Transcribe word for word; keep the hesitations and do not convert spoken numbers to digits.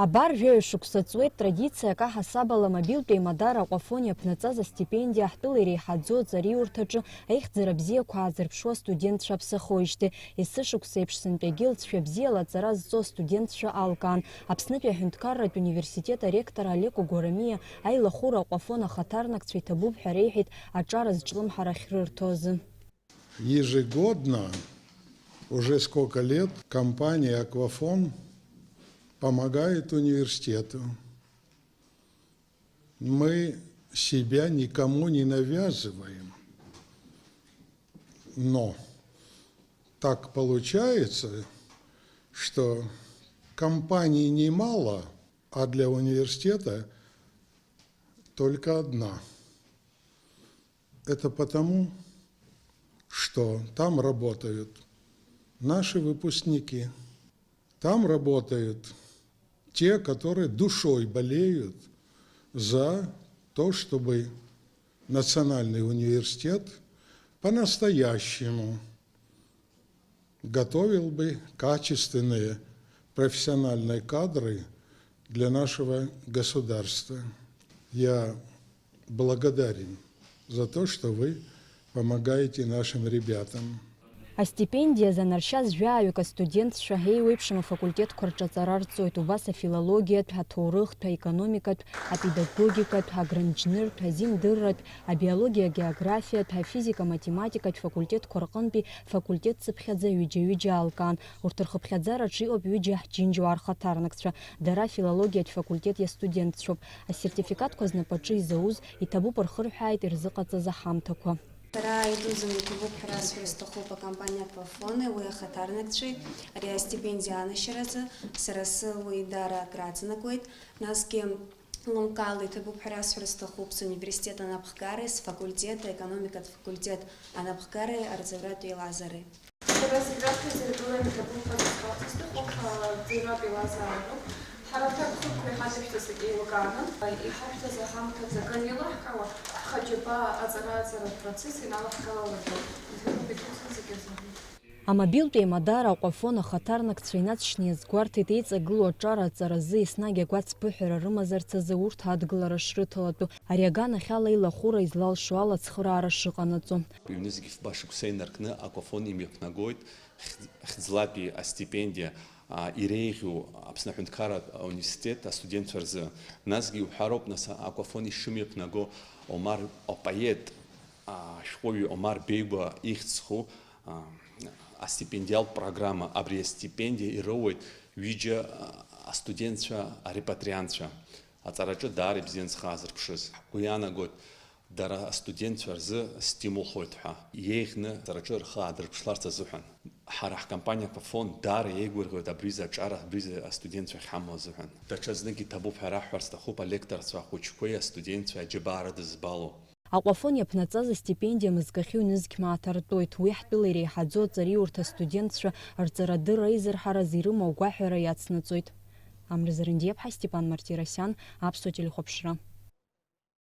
Абар, жәаҩа шықәса ҵуеит, традициак аҳасабала мобилтә еимадара Аҟәафон иаԥнаҵаз астипендиа ҳтәыла иреиҳаӡоу аҵариурҭаҿы аихьӡара бзиақәа аазырԥшуа астудентцәа аԥсахуеижьҭеи. Есышықәса еиԥш сынтәагьы лҵшәа бзиала аҵара зҵо астудентцәа алкаан. Аԥснытәи аҳәынҭқарратә университет аректор Алеко Гәарамиа аилахәыра Аҟәафон ахаҭарнакцәа иҭабуп ҳәа реиҳәеит аҿар азҿлымҳара ахьрырҭо азы. Ежегодно, уже сколько лет, компания «Аквафон» помогает университету. Мы себя никому не навязываем. Но так получается, что компаний немало, а для университета только одна. Это потому, что там работают наши выпускники, там работают те, которые душой болеют за то, чтобы Национальный университет по-настоящему готовил бы качественные профессиональные кадры для нашего государства. Я благодарен за то, что вы помогаете нашим ребятам. Астипендиа занаршьаз жәаҩык астудентцәа еиуеиԥшым афакультетқәа рҿы аҵара рҵоит, убас афилологиатә, аҭоурыхтә, аекономикатә, апедагогикатә, агроинженертә, азиндырратә, абиологиа-географиатә, афизика-математикатә факультетқәа рҟынтәи факультет цыԥхьаӡа ҩыџьа-ҩыџьа алкаан. Урҭ рхыԥхьаӡараҿы иҟоуп ҩыџьа ҳџьынџьуаа рхаҭарнакцәа. Дара афилологиатә факультет иастудентцәоуп. Асертификатқәа знапаҿы изауз, иҭабуп рхырҳәааит ирзыҟаҵаз аҳамҭақәа. Сара идуӡӡаны иҭабуп ҳәа расҳәар сҭахуп акомпаниа Аквафони, уи ахаҭарнакцәеи, ари астипендиа анашьаразы сара сыла уи даара акраҵанакуеит, насгьы лымкаала иҭабуп ҳәа расҳәар сҭахуп суниверситет анапхгареи, сфакультет, аекономикатә факультет анапхгареи арҵаҩратә еилазаареи. Сара зегь раԥхьаӡа иргыланы иҭабуп ҳәа сызхәыцуа сҭахуп, ҳара ҵаҩратә еилазаароуп. Ҳара ҳҭакԥхықәреи ҳаҭашәҵаҵаки еилкааны, иҳашәҭаз аҳамҭа аҵакы анеилаҳкаауа, ҳхаџьабаа аҵара-аҵаратә процесс иналаҳгалалакгьы, иҭабуп иҭыҵуа зегьы рзыҳәан. Амобилтә еимадара Аҟәафон ахаҭарнакцәа инаҵшьны иазгәарҭеит еиҵагылоу аҿар аҵаразы еснагь агәацԥыҳәара рымазарц азы урҭ адгылара шрыҭалатәу, ари аганахьала илахәыра излалшо ала ацхыраара шыҟанаҵо. Ҩнызқь фба шықәса инаркны Аквафон имҩаԥнагоит хь-, хьӡлатәи астипендиа, а, иреиӷьу Аԥсны аҳәынҭқарратә ауниверситет астудентцәа рзы. Насгьы иуҳәароуп, нас, Аквафон ишымҩаԥнаго Омар, апоет, а, ашәҟәыҩҩы Омар Беигәа ихьӡ зху, а, астипендиалтә программа. Абри астипендиа ироуеит ҩыџьа, а, астудентцәа, арепатриантцәа. Аҵараҿы даара ибзиан зхы аазырԥшыз. Ҳгәы иаанагоит, дара астудентцәа рзы стимулхоит ҳәа, иеиӷьны аҵараҿы рхы аадырԥшларц азыҳәан. Ҳара ҳкомпаниа Аквафон даара еигәырӷьоит абризы аҿар, абризы астудентцәа ахьҳамоу азыҳәан. Даҽа зныкгьы иҭабуп ҳәа раҳҳәар сҭахуп алектор рацәа ахәыҷқәеи астудентцәеи аџьабаара дызбало. Аҟәафон иаԥнаҵаз астипендиа мызкахьы ҩнызқь мааҭ артәоит. Уи ҳтәыла иреиҳаӡоу аҵариурҭа астудентцәа рҵарадырра аизырҳараз ирымоу агәаҳәара иацнаҵоит. Амра Зарандиаԥҳа, Степан Мартиросиан, Аԥсуа телехәаԥшра.